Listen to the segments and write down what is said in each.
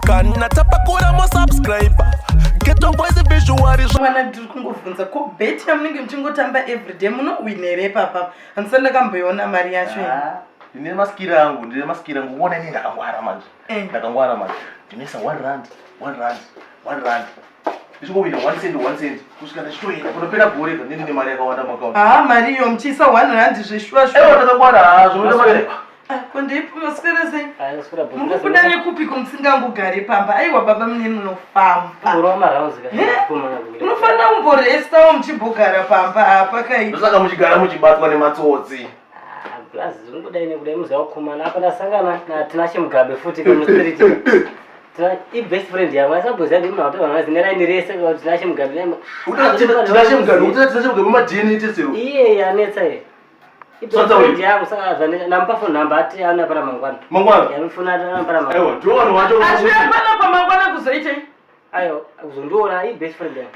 Kana tapakura mosubscribe. Ghetto Boys Visual. Mwana, ndiri kungobvunza, ko bet yamunenge muchingotamba everyday munowina here papa? Handisati ndakamboiona mari yacho ini. Ah, ndine maskiri angu, ndine maskiri angu. Uona, ini ndakangwara manje. Ndakangwara manje. Ndinoisa R1, R1, R1, ndichingowina 1 cent, 1 cent, kusvika ndichitoenda kunopera gore ka ndine mari yakawanda muakaunti. Haa, mari iyo muchiisa R1 zveshuwa? Aiwa. Shuwa? Ndakangwara. Ha, zvinoita mari. Ah, ko ndeipi? Maswera sei? Aswera. Muri kubuda nekupiko musingangogare pamba? Aiwa baba, mune munofamba. Kurova marounds. Munofanira kumborestawo muchimbogara pamba apa kai. Ndosaka muchigara muchibatwa nematsotsi. Plus zvingodai nekudai, muziva kukumana apa ndasangana naTinashe Mugabe futi kamustreet. Ibest friend yangu, asaboziva ndi munhu akuti zine raini rese kuti Tinashe Mugabe. Tinashe Mugabe, utira Tinashe Mugabe maDNA testero. Iye anetsa iye. Ibest Sasa uyu. friend yangu, saka ndamupa phone number, ati ana para mangwana. Mangwana. Yamufuna ana para mangwana. Aiwa, ndiwo vanhu vacho. Achiuya panapa mangwana kuzoitei? Ayo, kuzondiona, ibest friend yangu.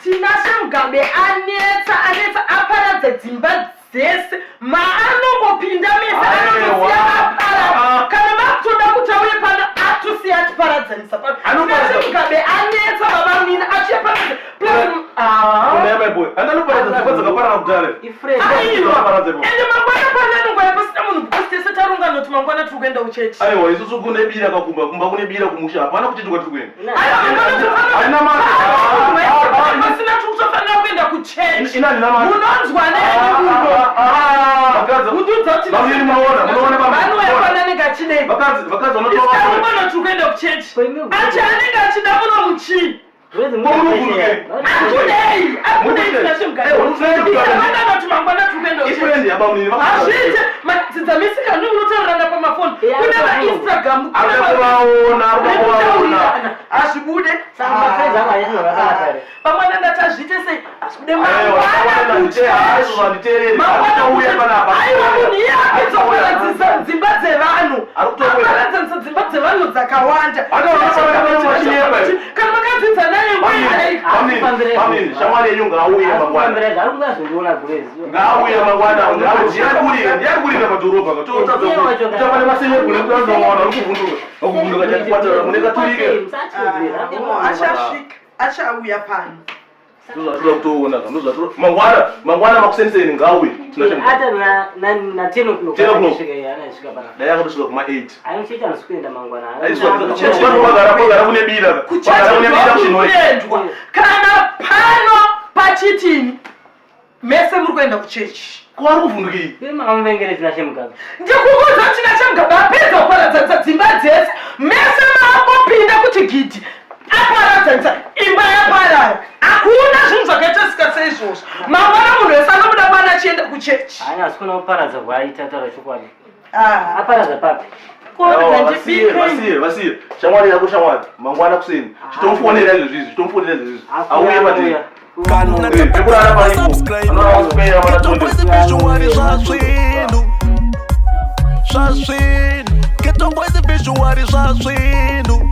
Tinashe Mugabe anetsa, anetsa, aparadza dzimba dzese. Maanongopinda mese anongosiya Aiwa. aparadza. Ah. Kana makutoda kuti auye pano, atosiya atiparadzanisa pano. Anoparadza. Tinashe Mugabe anetsa, baba mina, achiya paradza plus ah. Kuna my boy andanoparadza dzimba dzakaparara kudhara. Ifriend. Aiwa. Aparadza ipo. Ende mangwana pano anongouya pasina munhu because tese tarungana kuti mangwana tiri kuenda kuchechi. Aiwa, isusu kune bira kakumba, kumba kune bira kumusha, hapana kuchechi kwatiri kuenda. Aiwa, mangwana Haina mari. pasina, tiri kutofanira kuenda kuchechi. Ina handina mari. Munonzwa neni muno. Vakadzi. Undiudza kuti Vamweni munoona, munoona vamwe. vanouya pano anenge achidei? Vakadzi vanotora. Isikarungana tiri kuenda kuchechi. Achi anenge achida muno muchii? Akudei, akudei Tinashe Mugabe. Kuti mangwana tiri kuenda kuchechi. Ifriend yabamunini. Hazviite dzidzamisikani, munotaurirana pamafoni, kune vaInstagram. Arikuda kuvaona, arikuda kuvaona. Kutaurirana hazvibude. Pamwana ndati hazviite sei, hazvibude. Aiwa, Mangwana kuchechi. vanditereri. Mangwana Arikutouya panapa. Aiwa, munhu iye apedza dzimba dzevanhu. Ari kutouya. Aparadzanisa dzimba dzevanhu dzakawanda. Anoona. Kana makadzidza naye nguva. Bamini, shamwari yenyu ngaauye mangwana. Ngaauye mangwana. Ndiyari kurira padhorobha. Totamba nemasenyegule kutadza kuona uri kuvhunduka. Vakuvhunduka chatikwatara mune katurike. Achasvika, achauya pano. Ndozvatoda kutoona ka, ndozvatoda. Mangwana, mangwana makuseniseni ngauye. Ata na 10 o'clock. 10 o'clock. Anasvika pana. Dai akatosvika kuma 8. Anochiita nasi mangwana. Kwagara kune bira. Kwagara kune bira kuChinhoyi. Kuendwa kana pano pachitini, mese muri kuenda kuchechi. Kwari kuvhundukei? Makamuvengere Tinashe Mugabe. Ndikukuudza, Tinashe Mugabe apedza kuparadzanisa dzimba dzese. Mese maangopinda kuti gidhi, aparadzanisa, imba yaparara. Hakuna zvinhu zvakaita sika seizvozvo. Mangwana munhu wese anobuda pano achienda kuchechi. Haana, asi kuna kuparadza kwaaita, taura chokwadi. Ah. Aparadza papi? Vasiye, vasiye, vasiye. Shamwari yako, shamwari, mangwana kuseni chitomufonera izvezvizvi, chitomufonera izvezvizvi, auye patiri. Kana Pekurara paripo. subscribe. Anoona kuswera mana Ghetto tonde. Boys Visual zvazvinhu. Zvazvinhu. Ghetto Boys Visual zvazvinhu.